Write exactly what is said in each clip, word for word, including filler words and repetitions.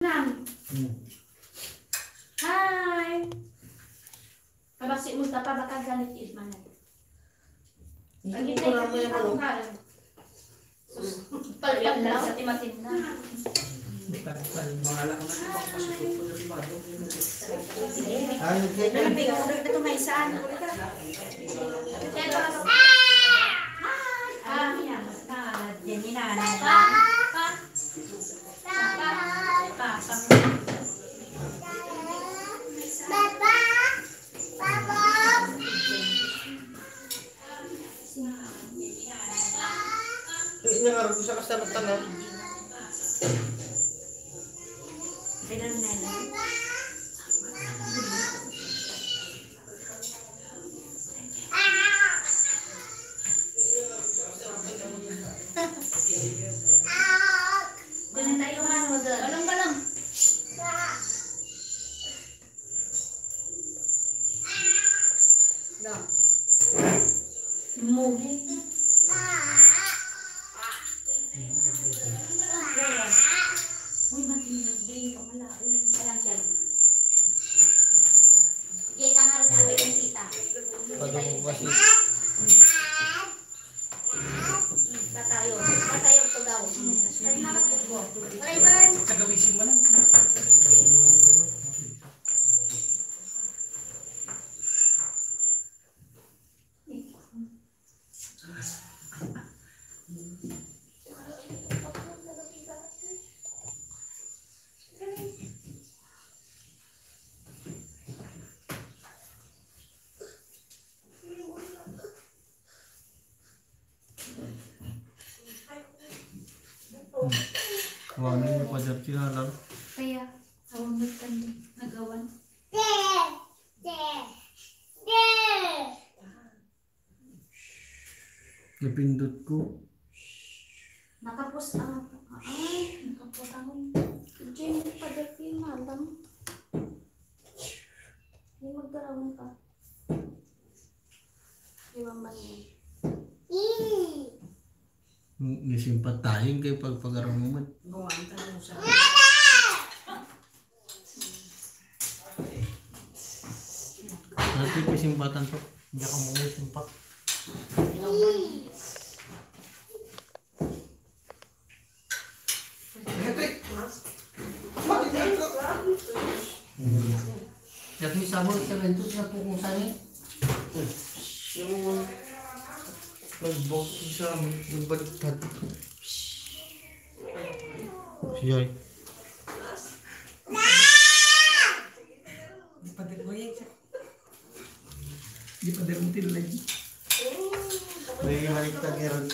Nan. Hmm. Hi. Kabasi mo ta pa, baka galit it man. Hindi ko na may ano. Palpal lang sa timatim na. Mga anak na, pasok ko na rin, mado. Ano, kaya? Ano, ito may saan? Ah, yan. Ah, yan, yan, yan. Pa, pa. Pa, pa. Pa, pa. Inya nga rin sa kasaratan, ha? Pinanay. Doon tayo, ano, doon. Balong, balong. Na. Muhi. Uy, matigas din. Kamalaon. Alam siya. Jay, tanga rin ang tita. Paano ko kasi? Tatayo. Tatayo ko daw. Ay, nakatulog. Aray, man. Sa gamisin mo lang. Wala yung pa-, kaya, awan ba't kami nagawan? Napindot ko. Nakapos ang, ay, nakapos ang, diyan yung padat yung alam. Yung magdarawan ka. Iwan man yun. Nisimpat tayo yung kayo pagpagaramumat. Gawaan tayo sa Ate, may simpatan po. Hindi ako muna simpat. Ito yung sabon, ito yung ito, ito yung kung saan eh. Yung mga nagbok sa amin, nagbaliktad. Siya eh. Di pa din mo yan siya. Di pa din mo tinulay. May baliktad ni Ron.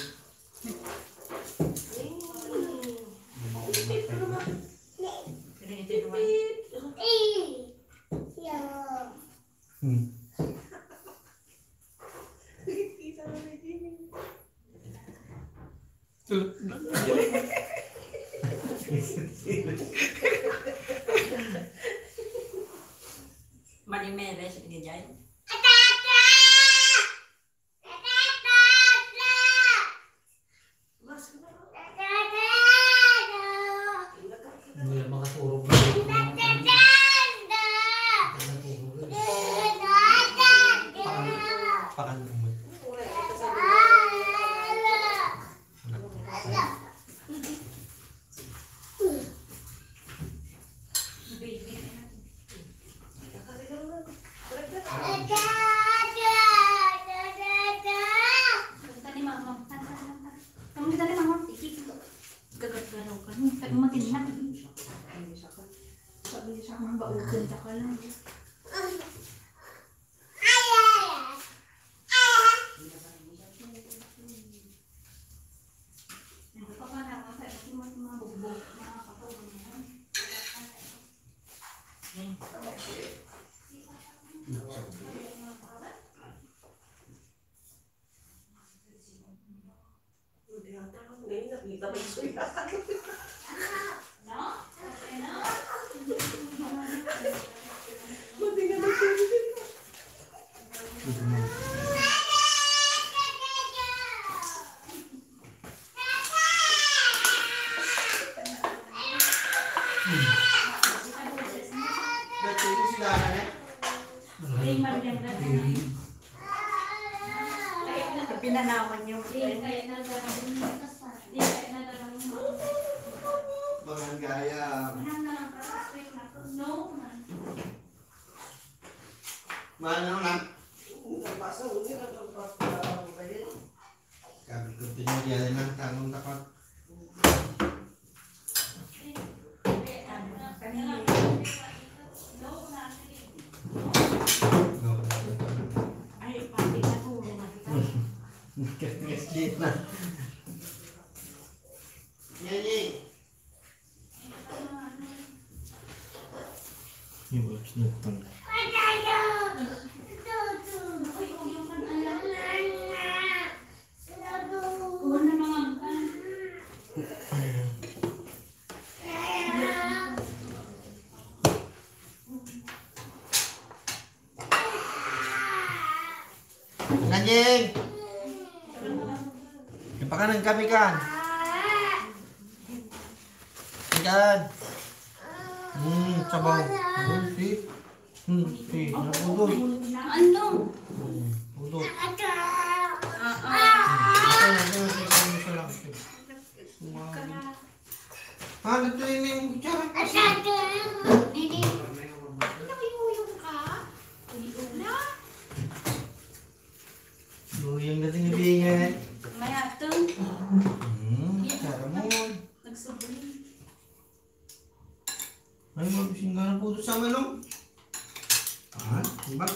Hmm. Manimeres, ini dyan. Hindi na makaturog na. Pakan-, pakan-, Kanta ni Mama. Kanta, kanta. Kanta ni Mama. Gagagaraw ka. Sabi mo, tinnak. Sabi niya sa akin, "Bautan ka lang." Pinanawan niyo. Mga gaya. Mahal na lang. Sabi ko, tinigyan ng tanong dapat. Ay, pati na po. Nagkasakit na. Yan, eh. Yung oras na pala. Nganyeng! Ipakanan kami kan. Ikan. Hmm, sabaw. Hmm, si. Hmm, si. Napudot. Ano? Hmm, pudot. Ah, ah. Hmm, ito, ito, ito, ito, ito lang. Sumama. Ah, dito yung may kutsara. Didi. Nakayuyong ka? Uli-ula. Luyang dating ibingan. May atong. Hmm, kutsara mo. Nagsubli. Ay, mabising ka na po sa manong. Ah, diba?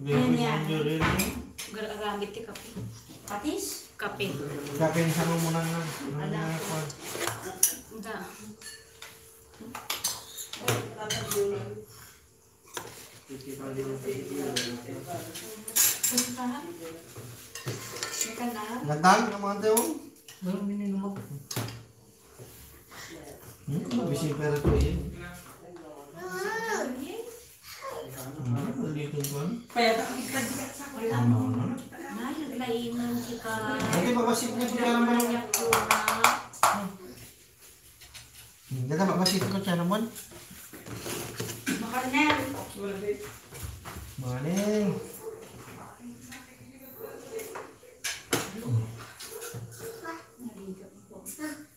Ayan yan. Gar-, agamit ti kape. Patis? Kape. Kape sa mo muna nga. Ala. Nga, kwan. Unda. Ladang naman tayo. Walang mininumak. Hmm, mabising pero to yun. Hmm, dito ba? Kaya takot ka dyan sa kuya. Ano, ano? Ay, naglaingan si ka. Ate, babasik na si Kara Manong. Yak ko na. Hmm, dada, babasik ko siya naman. Makarnel. Morning.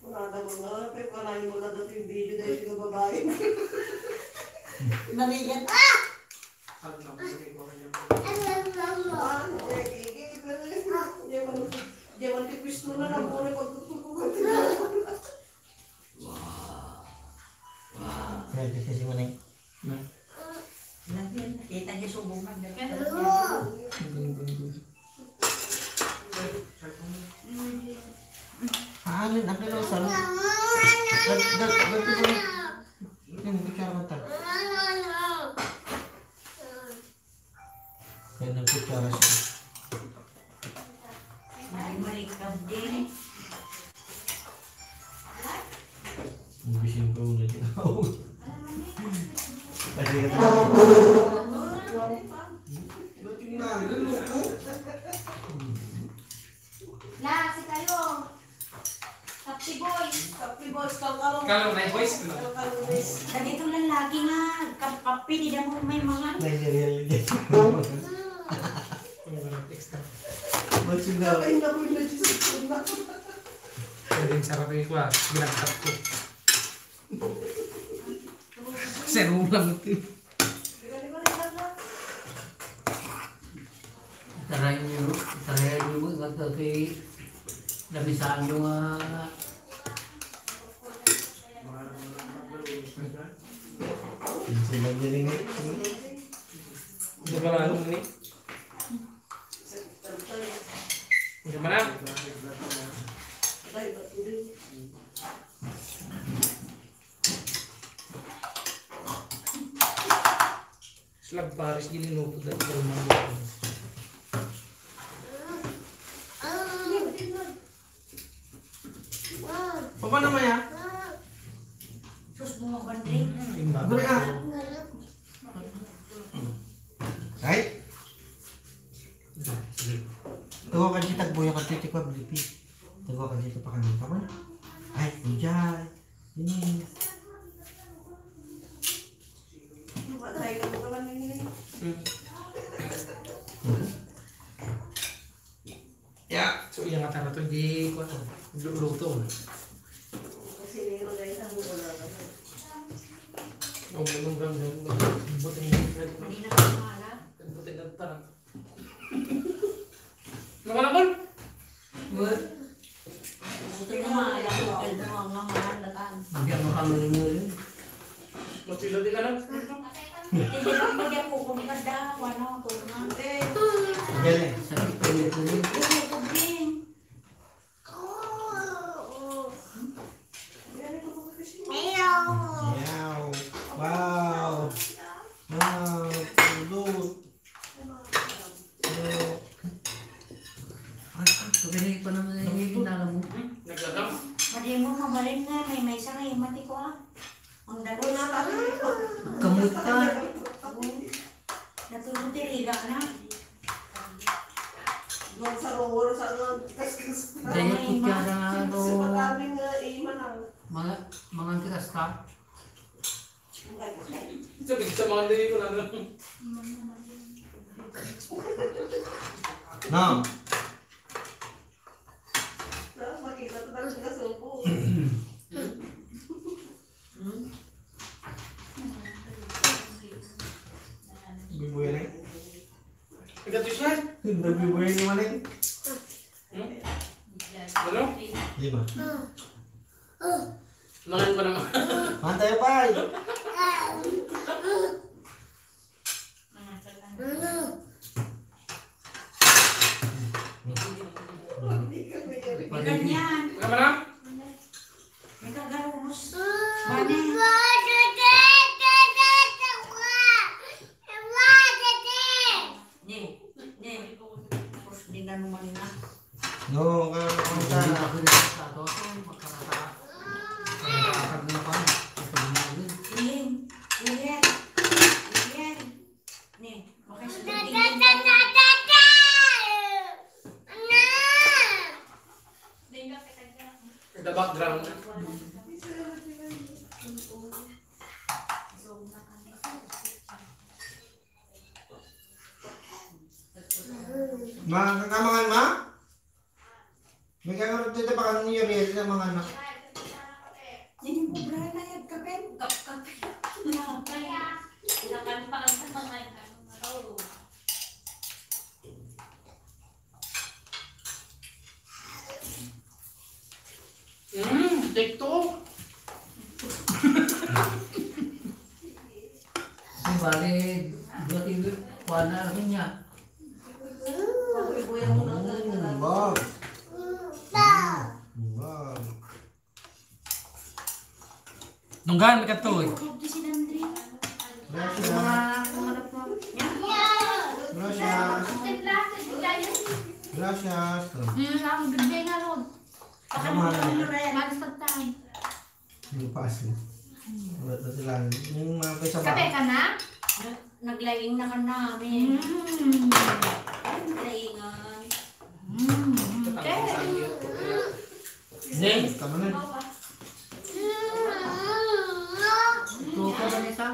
Kunada mo nga, pe, panayon mo na dati yung video dahil yung babae. Narigat. Ah! Diyan man, diyan man ti pwesto na lang muna pagtutulog. Wow. Wow. Kaya kasi si Manay. Na. Nakita niya subong na. Ang galing, galing, galing. Aanin, akin ang salo. Dad-, dad-, dad-, dad-, yung kutsara mo ta. Yan ang kutsara siya. Ay, malikab din. Ang bisin ko na din ako. Kasi nga, lalo ko. La, si kayo. Kapti boys. Kapti boys, kalkalong. Kalong na boys, no? Kalkalong boys. Dagito lang lagi nga, kap-, kape, di na mo may mga. May real din. Extra. Magsunda. Ay, naku, na, Diyos ko, na. Pwedeng sarap yung kwa, ginagtap ko. Serum lang ito. Itarayan niyo, itarayan niyo mo nga ito kay lamisaan niyo nga. Sila din ini. Ito pala, ano, ini? Ito pala. Slag pares, gilinupod na ito, mga. Papa na, Maya. Sus, bunga ko, Andre. Guri, ah. Ay? Sige. Tago ka dito, tagbuya ka dito, kwa, Blipi. Tago ka dito, pakamita ko. Ay, enjoy. Yes. Ya, so, iya nga tara to, di ko ato. Lu-, luto. Oh, manunggang, manunggang. Buti na. Buti na tara. Naman, naman. What? Buti na nga, alam ko, kalbo nga, nga, nga, datan. Hindi ako makamulong-mulong. Matsila di ka na. Hindi ka pwede ako, kung kada, ano, kung nga. Dali, sakit ko yung tuloy. Hindi ko din. Meow. Wow. Wow, pulot. Pero, ay, ah, sabihin pa naman na yung hinala mo. Naglagam? Madi mo, mabalin nga, may maysa nga yung mati ko, ah. Ang dalo na, parang kamot ka. Natulog ti riga na. Doon sa rower, sa ano, kaskas na. Dahil kutsara, ano. Sa mataming, ah, iman ang mga, mga kitas ka? Sabi sa mga hindi ko na lang. No. Makita ko talaga sa upo. Bibuya na. Ikaw to siya? Bibuya ni Maneng. Hmm? Ano? Di ba? Mangan pa naman. Mangan tayo, pay. Ganyan. Ano ba na? May kagarumos. Bane. Ni, ni. Tapos di na naman na. No, ka, ka, ka. Hindi pa ko nagsasabi, magkarata. Magkarata na pa. Ito na yun. Iling, iling, iling. Ni, makasubay. The background. Ma, kakamangan, ma? May kakarot dito pa kanina yung real na mga anak. Hindi mo bra na yan, kape? Kap-, kape. Tinapay. Tinapay pa ang mga ano, ano. Mm, take two. Di bale, dua ti kuan na rin niya. Mm, love. Mm, love. Nunggan, may kadto, eh. Gracias. Gracias. Gracias. Hmm, ang ganda nga, Rod. Ano, mahal na? Malas pagtan. Yung paas, eh. Wala na sila. Yung mga kaysa ba? Kape ka na? Naglaing na ka namin. Mm. Ay, naglaingan. Mm. Nen? Tama na. Ito ka, Vanessa?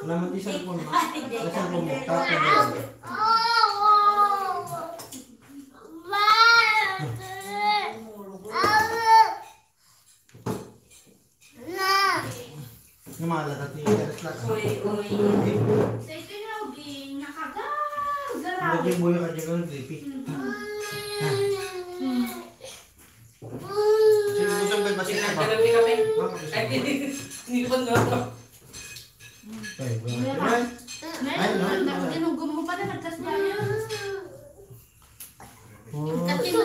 Salamat yung cellphone mo. Yung cellphone mo. Tapos na. Yung mga lahat ni Eres lang. Uy, uy. Sa ito yung Robin, nakagagaraw. Hindi mo yung kanya ng grippy. Hmm. Sino mo siyang may basket na ba? Tinanggalan ni kami. Bakit? Ay, hindi ko na. Ay, wala. Ay, no? Ginugom mo pala, nagkasya. Oh. Ay, may ito.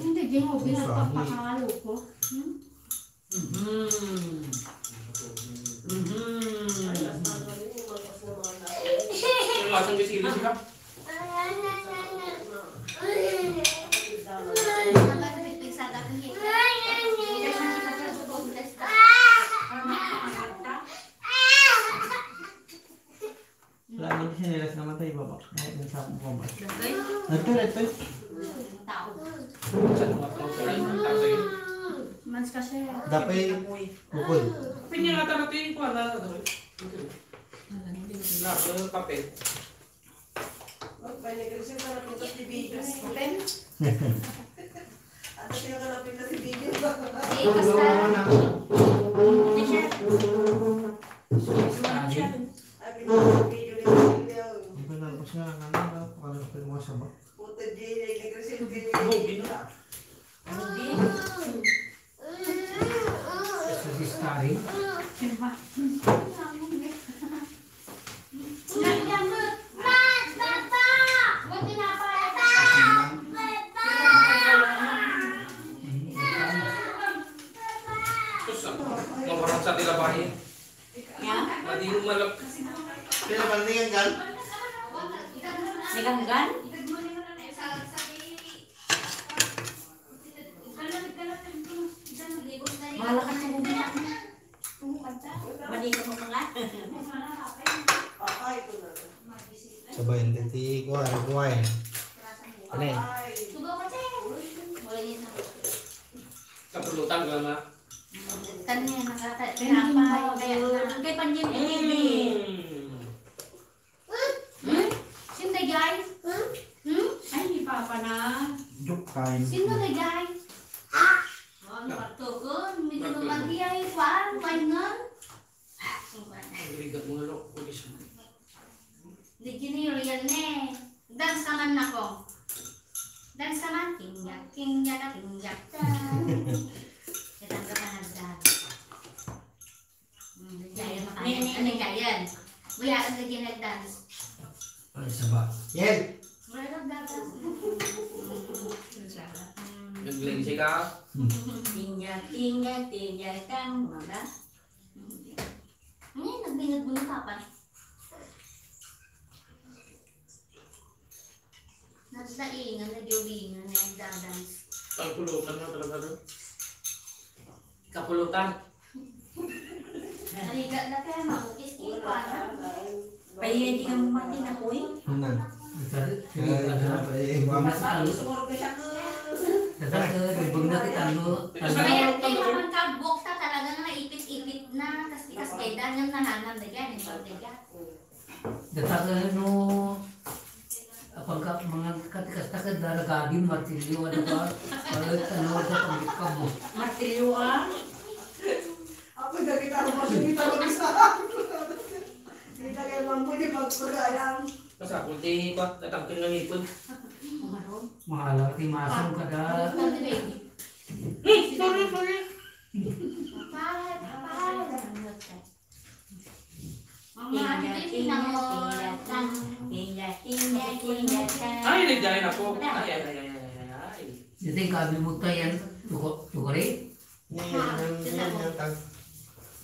Hindi, di mo, pinagpapakalo ko. Hmm? Mhm. Mhm. Pasang ka sili sika? Wala man siya nilas naman tayo baba. Ay, yung sa baba. Nagtoy? Nagtoy, nagtoy. Tao. Mas kasi. Dapay, bukol. Pinya nga tanong, tingin ko, ano, ano, ano. Lahat ng papel. Open? Ano siya ka napinta si video? Eh, basta. Ano siya? Ay, pinita si video ni Silvio. Hindi ko na, basta, ano, ano, ano, ano, ano, ano, ano, Puto J, nag-reserve kayo. Movie na. Sa Starry? Sus, mabarang sa tila bayi. Ya? Madi mo malap. Pila man ni Ganggan? Ni Ganggan? Mahala ka sa mga. Madi ka mo mga. Sabay, hindi ti kuwan, kuwan. Ano eh? Subaw ka, Che. Wala niya sa. Kapulutan ka na. Kanya, nakaka-, tinapay, kaya na. Kay Panjim, eh. Hmm? Sino na, guys? Hmm? Ay, ni Papa na. Joke time. Sino na, guys? Ah! Oh, ang parto ko. Hindi naman di ay, kuwan, kuwan nga. Ang rigat mo, lo. Pwede siya. Di gini real ne. Dance ka man nako. Dance ka man. Tingyak, tingyak, tingyak, dance. Itang ka pa nag-dance. Hmm, Jayan, makaya. Ano, Jayan? Kuya, ano, di nag-dance? Ay, saba. Yan. Wala nag-dance. Nag-lazy ka? Tingyak, tingyak, tingyak, dance. Ano yan? Nagbingad mo ni Papa? Nagdaingan, nagyulingan, nagdadance. Kapulutan na talaga doon. Kapulutan. Naligat na kaya mabukis, ikuan na. Paiya di ka mo mati na, uy. Ano? Ito, ito, ito, ito, ito. Basta, sumurog ka siya. Ito, ito, ito, ito, ito, ito. Kaya, kaya kapag kagbok ta, talaga nga naipit-ipit na, tas tikas kay Dan, yung nananam na dyan, yung pagkaya. Data ka, no, apang ka, mga katikas-takas, daragadi, martilyo, ano ba? Ano, ano, ano, pangkabo. Martilyo, ah? Ako, gagita ko, gagita ko, isa. Kita kay Mambo, di pagpagayang. Masakol, di ba? Natangkil ng ipon. Mahala, ti masong kada. Hmm, sorry, sorry. Apat, apat. Mga Tingga, tingga, tingga, tang. Tingga, tingga, tingga, tang. Ay, nagdayan ako. Ay, ay, ay, ay, ay, ay, ay. Ito yung kabi mo tayo yan. Tuko-, tukuri? Yan, yan, yan, yan, tang.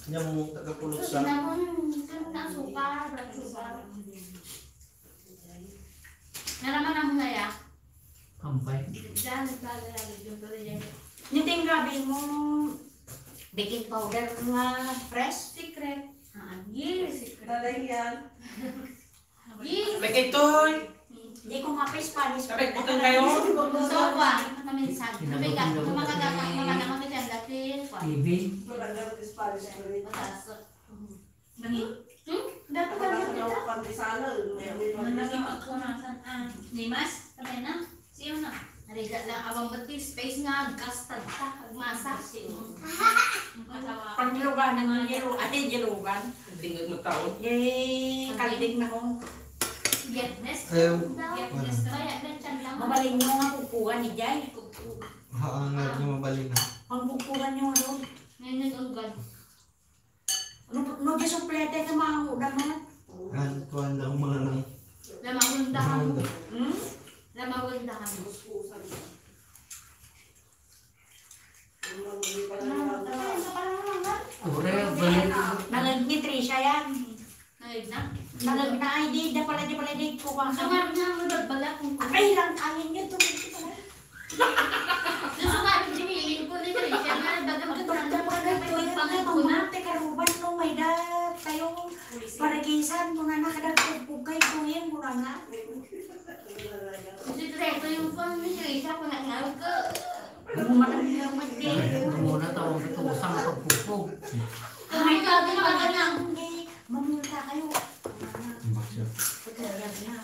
Yan mo, tagapulot sa. Sinabi mo, sinabi mo, sukar, sukar. Naraman ang mulaya. Kampay. Diyan, nagkakaroon yung tuloy yan. Yung tinggabi mo, baking powder nga fresh? Secret. Ah, yes. Secret. Talaga yan. Yes. Baking toy. Hindi ko mapa-Spanish. Sabi, putol kayo? So, pa, maminsan. Sabi ka, makagata, makagata, makagata, dati, pa. T V. Wala na Spanish ko rin. Mataas. Nani? Hmm? Dapat Wala lang na kita. Ako pang risalo, may, may Ano pang na kita. Pagpunasan, ah. Ni Mas? Sabi na? Siya na. Narigat lang awang betis, space nga, gasta ta, agmasa. Siya. Ang katawa. Pangluganan ng yelo, ay, yelugan. Tingnan mo taon. Yay! Kalding na ho. Biyernes. Ayaw. Biyernes. Wala. Kaya, ganyan lang. Mabalin mo nga kukuha ni Jai. Haan nga niyo mabalin na. Pangkukuha niyo, ano? Ngayon, nag-unggan. No, no, di suplete ka, mga uda man. An, kuwan daw, mga nang Lamang undangan mo. Hmm? Lamang undangan mo. Ure, balik. Nangag ni Trisha yan. Nangag na? Alam na, ay, di, da pala, di pala, di ko pa. Ang nga, nga, may bagbala kung Ay, lang, kain niyo, tubig ko pala. Gusto nga, di, di, di, ko, di, di, siya nga, bagang ka, Pagka mga bagang ka, ganito, yung mga pangit ko na. Mamunti karuban, no, may da, tayo, Parigisan mo na na, kadagdag po kay Kuya mo na na. Kasi treto yung pang ni Teresa, kung nangawag ka. Ano man ang iyang mati? Ay, ano muna, tawag ito, usang pagpupog. Ay, sabi na ka lang. Hindi, mamulta kayo. Bakit? Pagkayag na.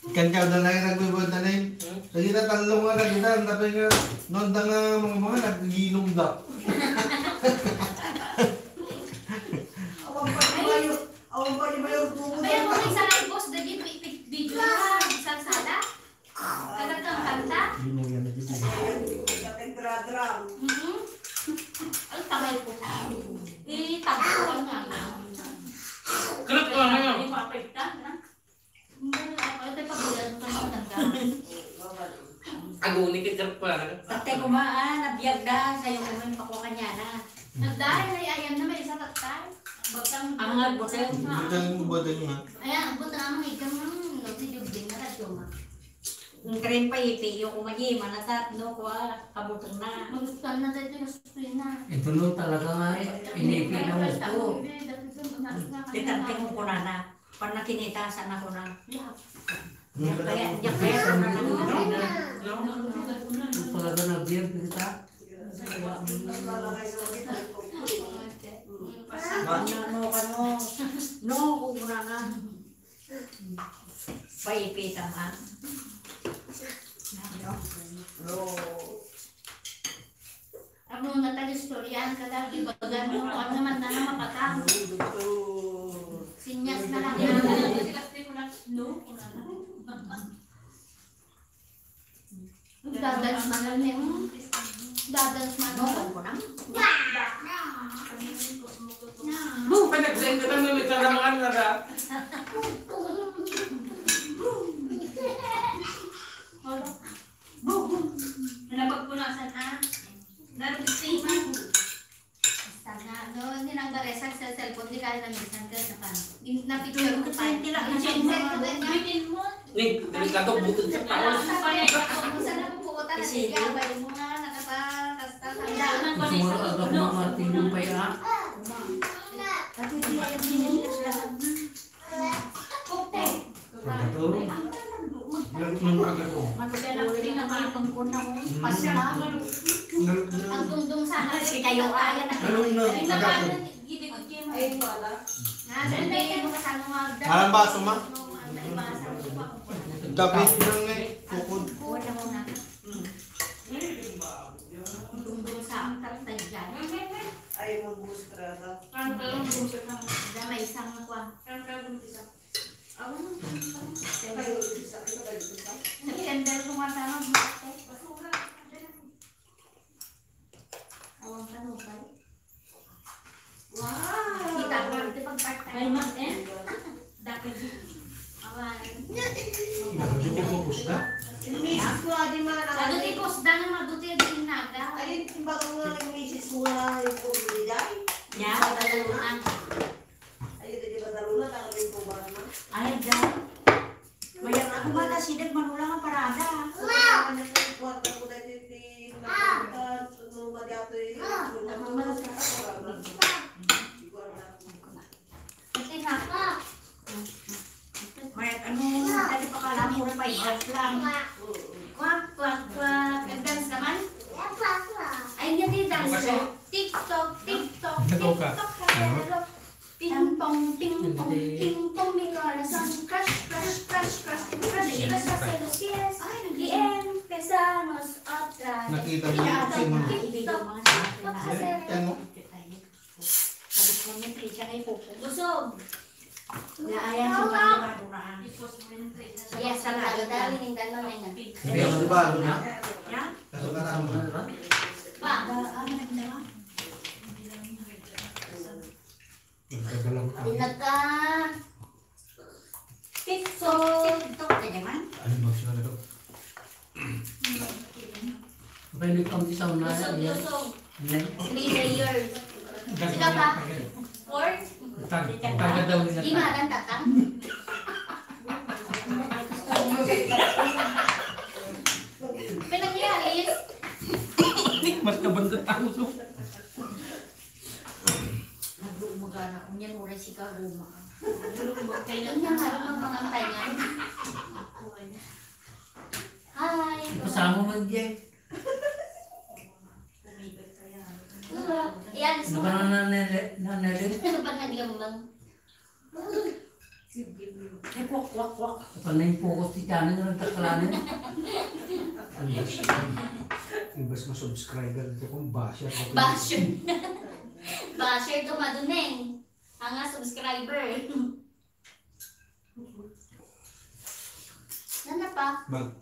Ikan ka, danay, nagbubuhat na, Ning. Hmm? Lagi na, talong nga, lagi na, ang dami nga, noon da nga, mga, mga, nagilom da. Awan pa ni Mayor, awan pa ni Mayor Dumo. Kaya mo, may sarang post, dagit, pi-, pi-, video na, isang sala. Agad kang kanta. Yun mo yan, lagi. Ayan, yung kapit dradram. Mm-mm. Ang tagay ko. Eh, tago ko nga. Correct ko, ano? Ay, mapagtan, ha? Aguni ka dyan pa. Tatay ko ba, ah, nabiag da, sayo ko man pakuha kanya na. Nagdahil ay ayan na may isa tatay. Bagtang Ang nga, butil. Butil, butil nga. Ayan, ang butil ang mga igang ng, no, si Jubin na radyo ma. Ang krim pa, ipi, iyo ko magi, manatat, no, kuha, kabutong na. Magustuhan na dito yung gusto yun na. Ito no, talaga nga, eh, inipi na gusto. Di tante mo ko na na. Panakinita, sana ko na. Diak kaya, diak kaya, sana ko na. Talaga na beer kita. Ano, ano, ano? No, kukurangan. Paipita man. No. Amo nga taga-istoryahan ka lang, ibagan mo, kung ano man na nga mapatang. Sinyas na lang yan. No? Dadals man lang ni, hmm? Dadals man lang. Panaglain ka lang, may karamangan na ra. Boom! Nalabag ko na saan, ah? Narugis na yung mga. Basta nga, no, hindi nang baresa sa cellphone, di kaya na minsan ka sa pan. Yung napicture ko pa. Hindi lang, yung cellphone, ganyan. Ni, delikado, butod sa tao. Sa pala, kung saan napupuotan, Kasi sige, ito. Abay mo nga, nakapakasta, Gusto mo agad na Martin yung pay, ah? At hindi, ay, hindi, hindi, Pagkatulog. Lalo ng aga ko. Lalo na. Ang dungdung sana si kayo, ay, Lalo na aga ko. Ay, wala. Alam ba, suma? Dapat lang eh, tukod. Dungdung sa ang tatay dyan. Ay, magbustrada. Ang talong bustrada. May isang kuwan. Ang talong bustrada. September ko nga tama, Marte. Awang tanupay. Wow! Kita ko, ito pag part-time. Ay, Ma'am, eh? Dati di. Awan. Dati di ko pusda? Misis ko, adi man, ang Ado ti pusda nga maduti di naga. Ayun, bago nga ang misis ko nga, yung pumili dyan. Ya, sa Badalona. Ay, dagiti Badalona, taga Bintuban na. Ay, da. Mayat ako ba, ta sidag manula nga parada. Wow! Ano po yung kwarta ko dati, ti, no, madiato yung, Ati na. Mayat, ano, dati pa kala mo, may gas lang. Kwak, kwak, kwak. Nag-dance naman? Ay, hindi, dance. TikTok, TikTok, TikTok. Ping pong, ping pong, ping pong, mi corazón. Crush, crush, crush, crush, crush, crush, hacia los pies. Y empezamos otra vez. Nakita mo yung TikTok, TikTok, TikTok, hacia los pies. Busog. Yes, ang dami-dami ng dalawa na yun. Hindi ako di ba, ano na? Ya? Kaso ka na, ano na? Pa. Pinaka picture. Ano ba sila nito? Pwede kang isaw na Lusog, yan. Lusog. Yan. Three layers. Sila pa? Four? Tag-, taga daw nila. Lima lang tatang. Basta bandet ang uso. Nagluumagana ko niyan, uray si Kaguma. Nagluumag kayo. Yun nga nga, ang mga taingan. Hi! Pasama man, Jay. Yan, ano ba na nanele-, nanele? Ano ba naglambang? Ay, kwak, kwak, kwak. Panay focus ti channel nga nagtaklanen. Imbes nga subscriber dito kung basher. Basher. Basher to, Maduneng. Ang nga subscriber. Nana pa? Mag-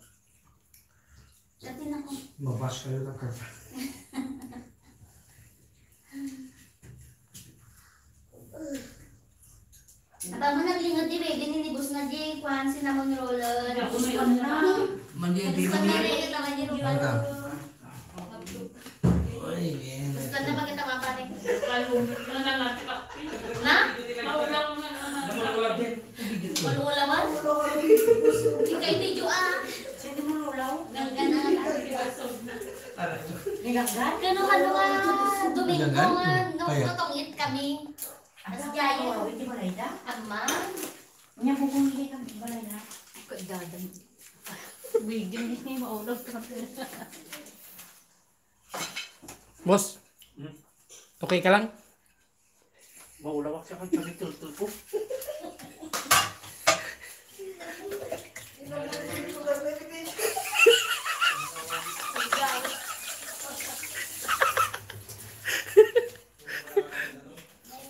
Dati na ko. Mabash kayo ng kanta. Aba mo naglingod di baby, ninibus na di kwan, cinnamon roller. Mandi ang Gusto na rin, ito naman yung Ano ka? Oy, man. Gusto na pagkita mapare. Na? Malulawan? Ikaw yung video, ah. Sino mo lulaw? Ganggan na. Nilagdan? Kano, kano nga, Domingo Nilagdan? nga, no, Kaya? Notongit kami. As Ano jay. Ang awit ni Malayda? Amang. Niya bubungli kami, Malayda. Kaidadan. Wigil ni maulaw. Boss, Hmm? Okay ka lang? Maulawak siya kang pagitultul ko.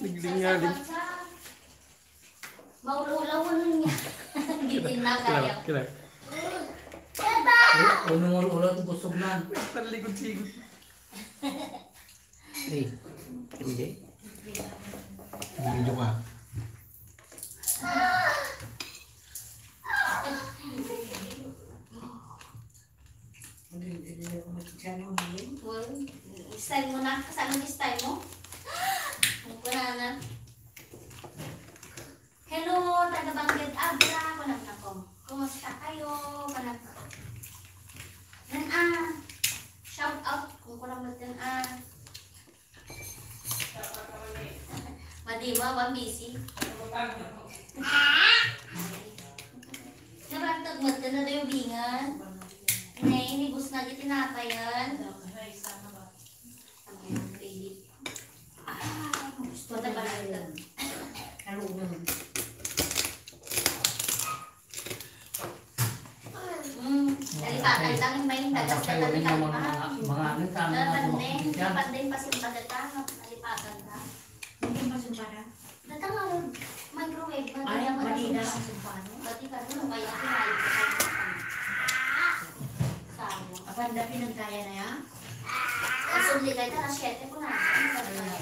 Naglingaling. Maulaw-ulaw niya. Gitin na kaya. Kira, kira. Unong ulaw-ulaw, busog na. Talikod-sikod. Hey, hindi. Video ka. Well, style mo na. Saan ang style mo? Ang kunana. Hello, taga Bangged Abra, kunam na ko. Kumusta kayo? Kunam na ko. Nan, ah, shout out kung kunam mo dyan, ah. Madiwa, wa busy. Nabantog mo dyan na daw yung bingan. Nay, inibus na di tinapayan. Ang baby. Ah, gusto na pala ito. Kalungan. Mm, talipatan lang, may tagas na talipatan. Mga, mga ano, tama na, tama na. Dapat din pasimpada ta, talipatan ta. Hindi pasimpada. Datang nga, microwave na. Ay, naman mali na ang sumpano. Dati ka rin, kaya ako na ito. Sayang. Apan, dati nang kaya na yan? Ang sumli kayo, alas siyete po na. Ano ba naman?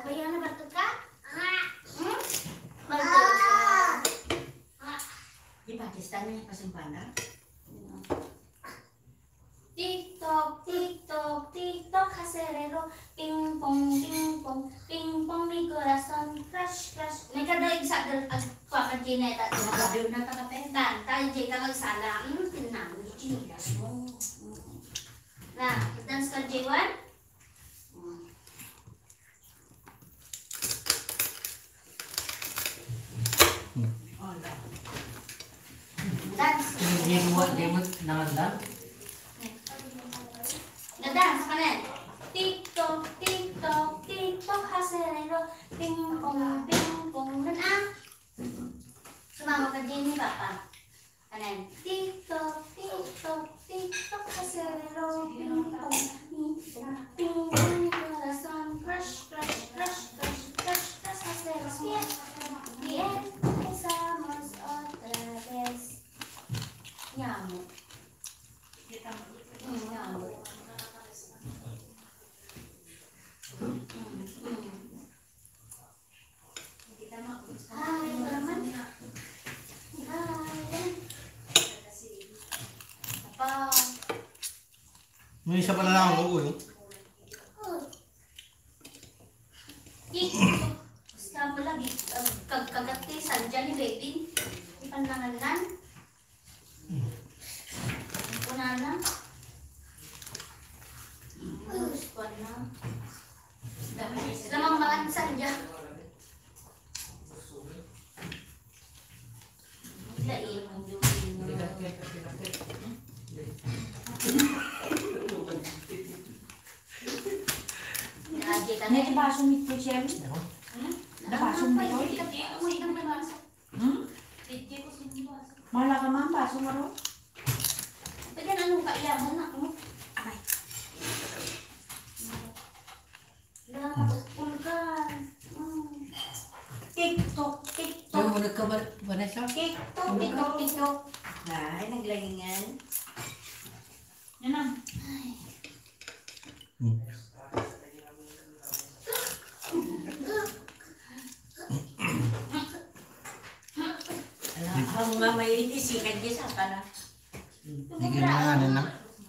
Kaya na, bato ka? Hmm? Bato ka? Di ba, kista na yung pasumpana? Tik-tok, tik-tok, tik-tok, haserero. Ping-pong, ping-pong, ping-pong, mi corazon. Crush, crush. May kada igsa, ag-, agkwa ka, Gineta. Nakabiyo na ka, kape. Tan, tayo, Jay, ka magsala. Hmm, tinanong yung chinilas mo. Hmm. Na, dance ka, Jay One? Hmm. Dance. Hindi mo, hindi mo nanganda? Na-dance ka na. Tik-tok, tik-tok, tik-tok, haserero. Ping-pong, ping-pong, nan, ah. Sumama ka din ni Papa. Anan. Tik-tok, tik-tok, tik-tok, haserero, ping-pong, ping-pong, ping-pong, corazon, crush, crush, crush, crush, crush, crush, haserero, bien, bien, empezamos otra vez. Nyamo. Mm, nyamo. Mm, mm. Hi, naman. Hi. Apa? May isa pala lang ako, eh. Basta mo lagi, ah, kag-, kagati, sadya ni baby. Ipanangalan. Ang kunana. Shem? Hmm? Nabasong mo to? Hmm? Mahala ka man, baso nga ro? Pwede na nung kailangan na, oh. Aray. Wala, matutkol ka. Hmm. TikTok, TikTok. Ano, nagka-, Vanessa? TikTok, TikTok, TikTok. Ay, naglaingan. Yan na. Ay. Hmm. Ala, ako nga may isikan niya sa pala. Sige na, ano na?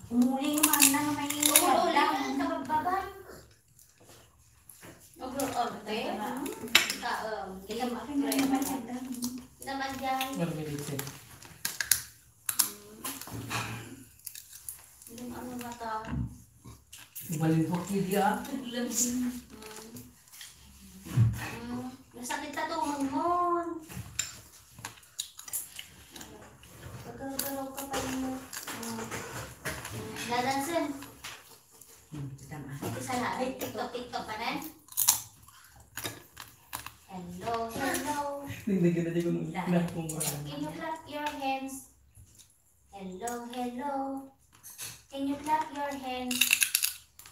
Umuling man na may Umuling lang. Kabagbagan. Mag-, oh, okay. Kita, um, kita, kita, kita, kita, kita, Magmilitse. Hmm. Ilang ano na ta? Ibalin ko, Kilia. Ilang din. Hmm. Hmm. Nasakit ka tuhod mo. Pagkagalaw ka pa yun. Hmm. Hmm. Dadansin. Hmm, kita ma. Ito sana. Ay, TikTok, TikTok pa na. Hello, hello. Nagdagan na di ko nung Dahil platform ko. Can you clap your hands? Hello, hello. Can you clap your hands?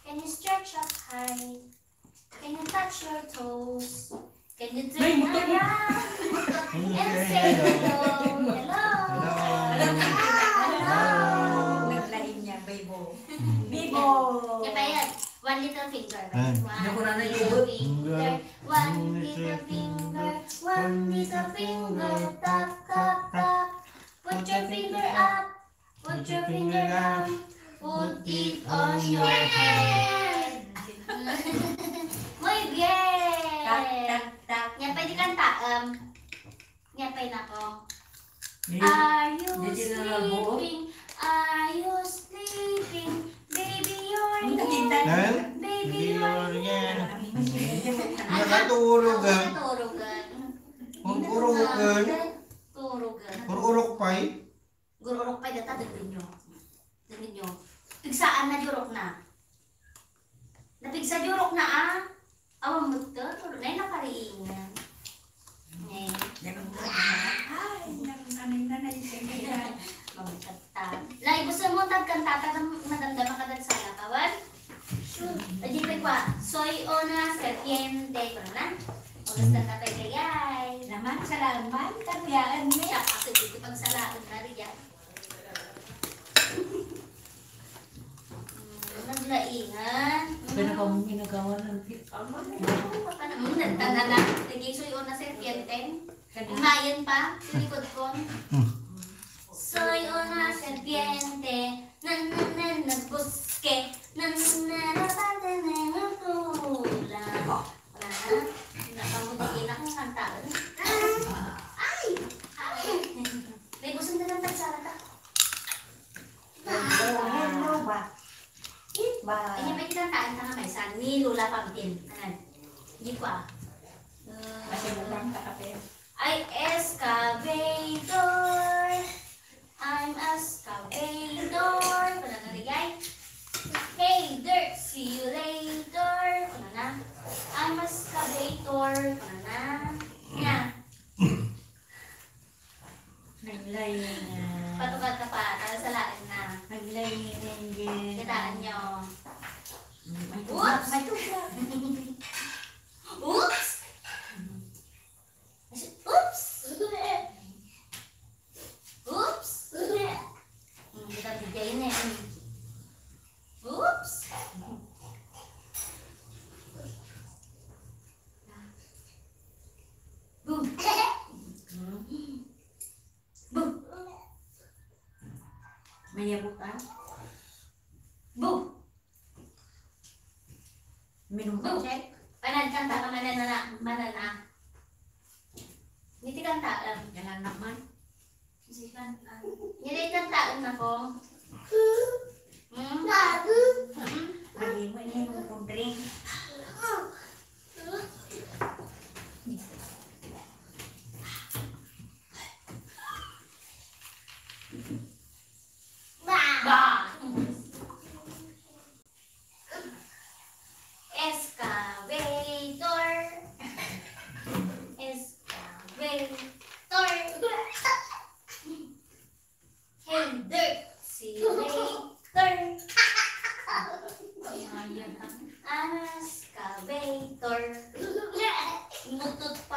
Can you stretch up high? Can you touch your toes? Can you turn around and say hello? Hello. Hello. Hello. Naglain niya, Bebo. Bebo. Kaya pa yan. One little finger. One little finger. One little finger. One little finger. Tap, tap, tap. Put your finger up. Put your finger down. Put it on your head. Muy bien. Tak, tak, tak. Nia pay ti kanta, em. Nia pay nako. Are you sleeping? Are you sleeping? Baby, you're here. Baby, you're here. Nakaturugan. Nakaturugan. Ang kurugan. Turugan. Ururok pay. Gururok pay data, denggenyo. Denggenyo. Pigsaan na jurok na. Napigsa jurok na, ah. Awan mo to, tulo na yung nakariingan. Eh. Ay, nang, anong nanay siya kaya? Mamagkata. Lai, gusto mo tagkanta, taga madamdama ka dagsala, kawan? Adi pay kua, soy una serpiente. Kunana? Oras na tapay kayay. Naman, salamat. Tagyaan mi. Siya kasi di ko pagsalaon na riyan. Mm, naglaingan. Kaya na kami ginagawa ng pi-, ano? Ano, nagtanda na. Naging soy una serpiente. Umayan pa, sa likod ko. Hmm. Soy una serpiente, nan, nan, nan, nagbuske, nan, nan, nan, napatay na yung tula. Wala na. Nakamutiki na kung kantaan. Ay! Ay! May gusto na lang pagsarata. Hello, hello ba? It ba? Ay, may kantaan ka nga may sa ni Lola Pampin. Anan? Di ko, ah. Kasi mo lang kakapin. Ay, excavator. I'm excavator. Kunana, ligay. Hey, dirt. See you later. Kunana. I'm excavator. Kunana. Nia. Naglaingan. Patukad na pa. Talasalaan na. Naglaingan din. Kitaan nyo. Mm, may tugma. Oops! May tugma. Oops! Oops! Oops! Hmm, kita bigay na eh. Oops! Boom! Boom! Mayabok ka? Boom! Minum ka, Boom! Check? Panan kanta ka, manana, manana. Ngiti kanta, em. Yan lang naman. Ngiti kanta, em, nako. Hmm? Hmm? Lagi mo, ini mo kong drink. Ba! Excavator.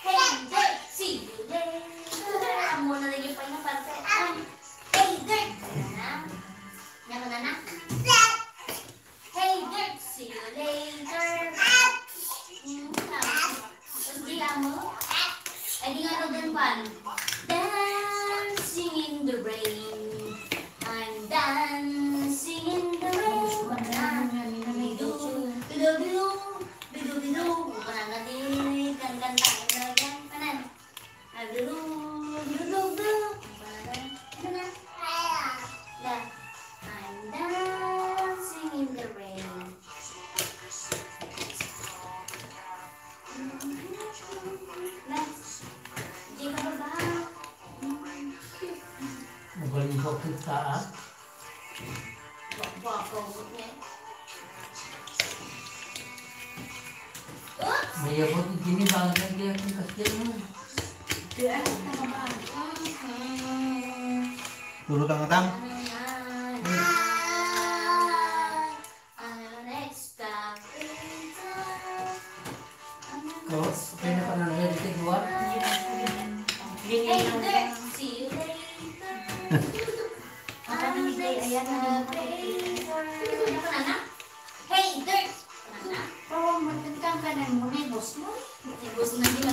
Hey, Dirt! See you later! Amo na lang yung final parte. Ay, hey, Dirt! Ano na? Ano na na? Hey, Dirt! See you later! Hmm, tapos di amo? Ay, di nga daw din pan. Dancing in the rain. I'm dancing in the rain. Bidu, bidu, bidu, bidu, bidu. Pananatinig, kan, kan, tayo na yan. Panan. Bidu, bidu, bidu. Panan. Ano na? Da. I'm dancing in the rain. Next. Di ka baba. Magaling ka kita, ah. Wa-, wa-, wa-, wa-, Oops! Mayabot, gini, bangga, di ako kastil mo. Kaya ano ka ba? Mhm. Puro tangatang. Ano yan? Ay. Ano, next? Tapos, okay na pa ng ready to go up? Hey, Dirt! See you later. Papa, nalipay, ayan, nalipay. Ano na, na? Hey, Dirt! Ano na? Oh, magkantang ka na mo, may boss mo? May boss na, di ba?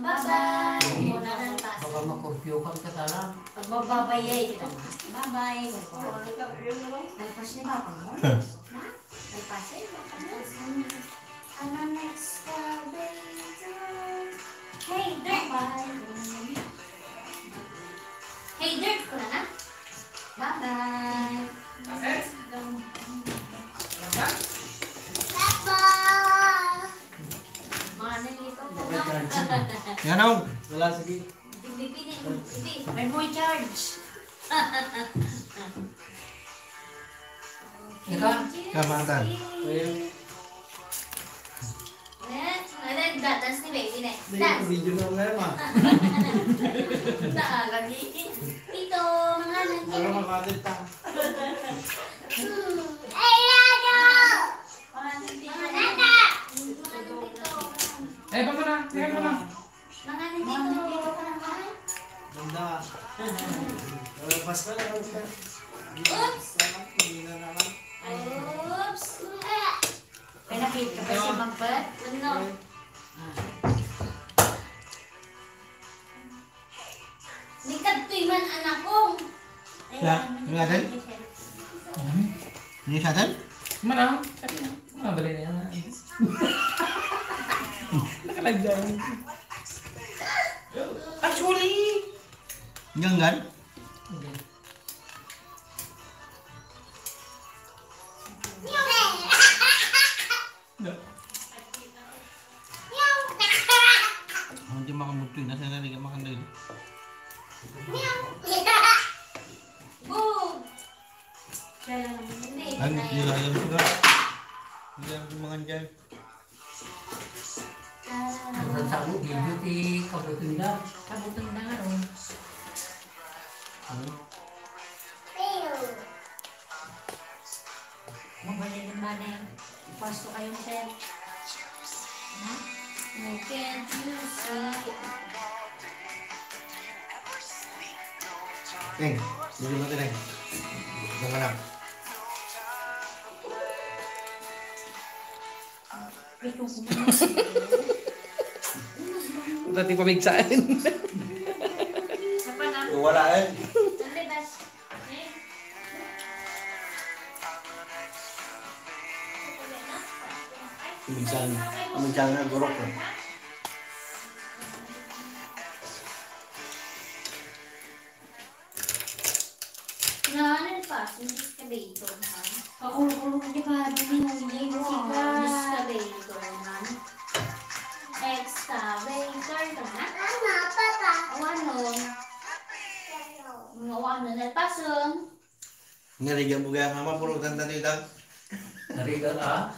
Bye-bye. Muna ng pass. Baka makurpyo ka, ka tala. Pagbababay, eh. Bye-bye. Nalpas ni Papa mo? Na? Nagpasay mo kami. Ang next elevator. Hey, Dirt! Bye. Hey, Dirt! Kuna na? Bye-bye. Papa! Mana ito? Yan, oh. Wala, sige. Bibi, bibi, bibi. May mo charge. Ika? Kamatan. Next, next, da-, dance ni baby, next. Dance. Video na nga, ma. Naalagi. Ito, mga nandito. Para makatit ka. Hmm. Ay, ano? Mga nandito. Mga nandito. Eh, baka na, kaya mo na. Mga nandito ka naman. Ganda. Eh, Pasko na, Pasko. Oops! Hindi na naman. Oops! Pinakit ka pa si Magpet? Ano? Ni kadtoy man, anak ko. Wala. Wala din? Ano yung sa atin? Manang, sabi na. Mga bali na yan. Nakalagyan. Actually! Ganggan? Hindi. Hindi makamudto na sa nariga makandil. Boom! Ay, hindi lang sila. Hindi lang mga dyan. Ang sa mo, video ti Kabutunda. Kabutunda nga ron. Ano? Mabalin ba na yung pasto kayo, sir? Ha? I can't use it. Teng. Dili mo tineng. Dama na. Dati pamigsain. Wala eh. Pamigsain. Pamigsain na gurok eh. Nalpas, excavator man. Pakulong-kulong di ba? Di mo yung sika. Excavator man. Excavator ka na? Ano, papa? O ano? Ano, ano, nalpason? Narigan mo gaya nga mapulutan na ito, Idang? Narigan, ah?